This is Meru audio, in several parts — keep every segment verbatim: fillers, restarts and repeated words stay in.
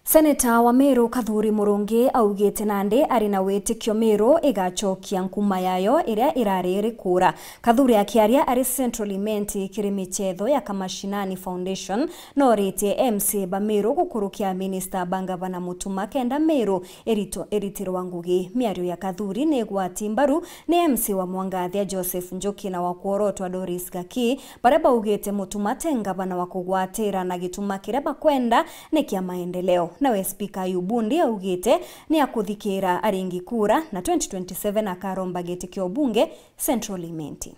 Seneta wa Meru Kathuri Murungi augite nandi ari na witikio Meru igacokia nkuma yayo iria irari iri kuura. Kathuri akiaria ari Central Imenti kiri michetho ya Kamashinani Foundation, noritie M C A ba Meru gukurukia minista ba ngavana Mutuma kenda Meru irito-, iritirwa ngugi. Miario ya Kathuri ni igwati mbaru ni M C A wa Mwangathia Joseph Njuki na wa Kworotwa Doris Gaki, baria baugite Mutuma te ngavana wa kugwatira na gituma kiria bakwenda ni kia maendeleo. Nawe Spika Ayubu Ndi augite ni akuthikira aringi kura na twenty twenty-seven akaromba giti kia ubunge Central Imenti.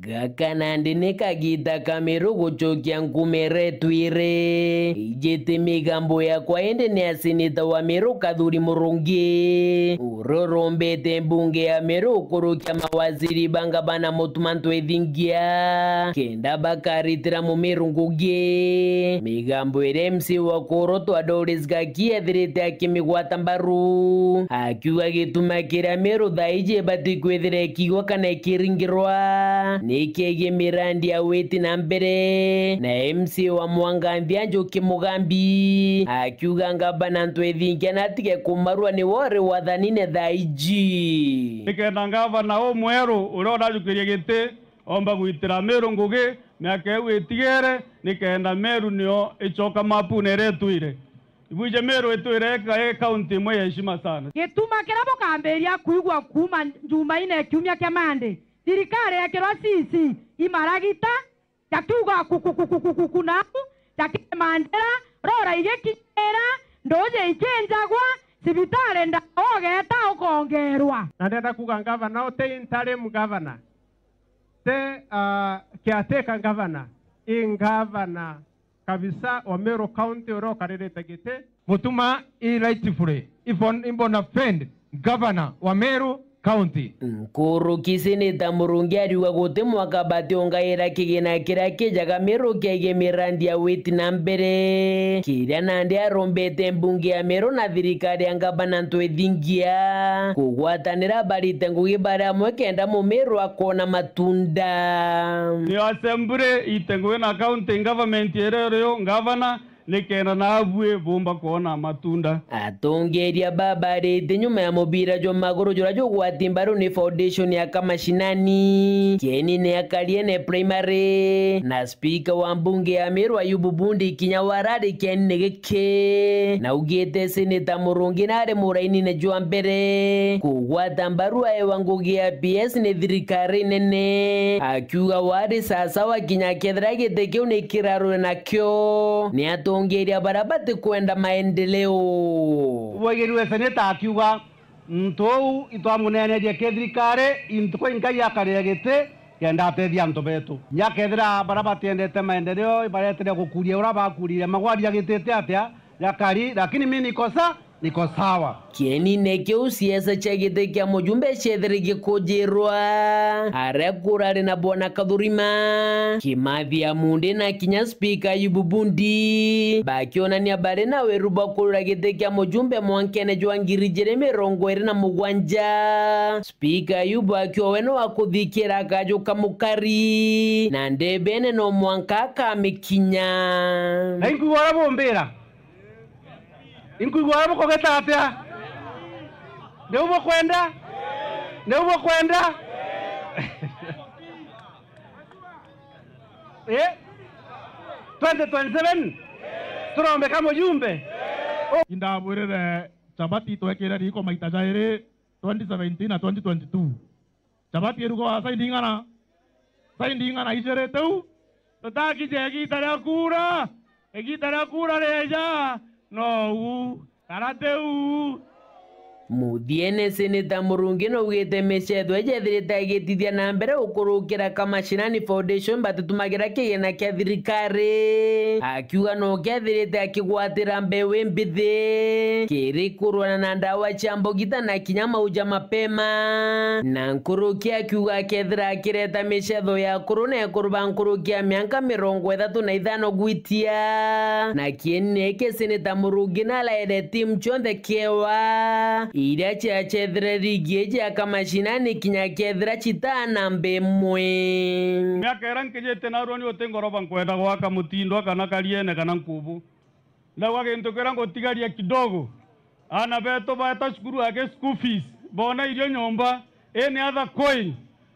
Gaka nandi ni kagiita ka Meru gucokia nkuma iria itwire. Ijite migambo yakwa indi ni ya seneta wa Meru Kathuri Murungi, uria urombete mbunge ya Meru gukurukia mawaziri ba ngavana Mutuma Ntwethingia kenda bakaritira Mumeru ngugi. Migambo iria M C A wa Kworotwa Doris Gaki ethirite akimigwata mbaru, akiuga gituma kiria Meru thaa iji ibati kwithira ikiigwa kana ikiringirwa ni kiegie mirandi ya witi na mbere, na M C A wa Mwanganthia Njuki Mugambi akiuga ngavana Ntwethingia natige kumarua niwe uri wathanine thaa iji. Nikenda ngavana umweru uria urajukirie giti omba gwitira Meru ngugi miaka iu itigere, nikenda Meru nio icoka mapune iria itwire. Ibwije Meru itwire ika-, i kaunti imwe ya heshima sana. Gituma kiria bukambiria kwigua kuuma Njumaine kiumia kia Mande, thirikari yekirwa C C, imaragita, jakiuga kukukukukuku nau, jakiri Mandera, rora igikinyira, nduuji ikinjagwa, cibitari ndawa ugeeta ukongerwa. Na ndenda kuuga ngavana uti interim governor, ti, ah, caretaker governor, i ngavana kabisa wa Meru County uria ukaririte giti. Mutuma i rightfully, i bon-, i bona fide governor wa Meru County. Nkuruki Seneta Murungi ariuga guti mwaka bationgaira kigina kiria kijaga Meru kiegie mirandi ya witi na mbere, kiria nandi arombete mbunge ya Meru na thirikari ya ngavana Ntwethingia kugwatanira barite ngugi bari amwe kenda Mumeru akona matunda. Ni assembly ite ngugi na county government iria iriyo, ngavana, nikenda naabui bumba kwona matunda. Atongeria baba barite nyuma ya mubira jwa maguru juria jugwati mbaru ni foundation ya Kamashinani, Kieni ni ya Kariene Primary, na spika wa mbunge ya Meru Ayubu Bundi kinya warari Kieni ni giki. Na augite Seneta Murungi nari murainine jwa mbere kugwata mbaru aewa ngugi ya P S ni thirikari nene, akiuga wari sasawa kinya kethira giti kiu ni kirarwe nakio ni atongeria baria batikwenda maendeleo. Bwaigirue seneta akiuga, muntu uu itwamunenerie ki thirikari, intuku inkai akarire giti kenda atethia antu betu. Nya kethira baria batiendete maendeleo ibaretire gukuria uria bakurire magwari agitite atia, jakari, lakini mi niko sa-, niko sawa. Kienine kiu ciesa cia giti kia mujumbe ciethire gikujirwa, aria kurari na bwana Kathurima, Kimathi Amunde na kinya spika Ayubu Bundi, bakionania bari na weru bwa kurira giti kia mujumbe mwankene jwa ngiri ijiri mirongo iri na mugwanja. Spika Ayubu akiuga we no akuthikira akajuka mukari, na ndebene no mwanka akamikinya. Na inkwigua uria bumbira. Inkwigua uria bukugita atia? Niu bukwenda? Niu bukwenda? Eh? Twenty twenty-seven? Turombeka mujumbe? Indabwirire chabati twekire riko maita jairi, twenty seventeen na twenty twenty-two. Chabati irugagwa saa inding'ana? Saa inding'ana ijiri tiu? Tutakije igita ria kuura. Igita ria kuura rieja, nou kana tiu? Muthiene, Seneta Murungi naugite micetho iji ethirite agitithia na mbere gukurukira Kamashinani Foundation batitumagira kigina kia thirikari, akiuga no kethirite akigwatira mbeu imbithi kiri kurwana na ndawa cia mbugita na kinya mauja mapema. Na nkuruki akiuga akethira akireta micetho ya akuru na ekuru ba nkuruki ya mianka mirongo ithatu na ithano gwitia. Na kienine giki Seneta Murungi naraere timu cionthe kiewa iria ciacethire ligi iji ya Kamashinani kinya kethira citaa namba imwe. Miaka iria nkijite narua ni uti ngoroba nkwenda gwaka Mutindwa kana Kariene kana Nkubu. Na gwa gintu kiria ngutigaria kidogo, aana betu baeta cukuru aki school fees, boona irio nyomba, any other coin,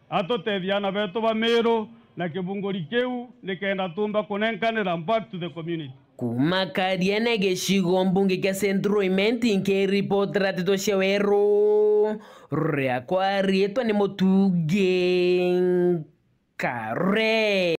atutethia aana betu ba Meru na kibunguri kiu, nikenda tumba kunenkanira back to the community. Kuuma Kariene, gicigo mbunge kia Central Imenti, nkiripotera nteto cia Weru, riakwa riitwa ni Mutungi Nkare.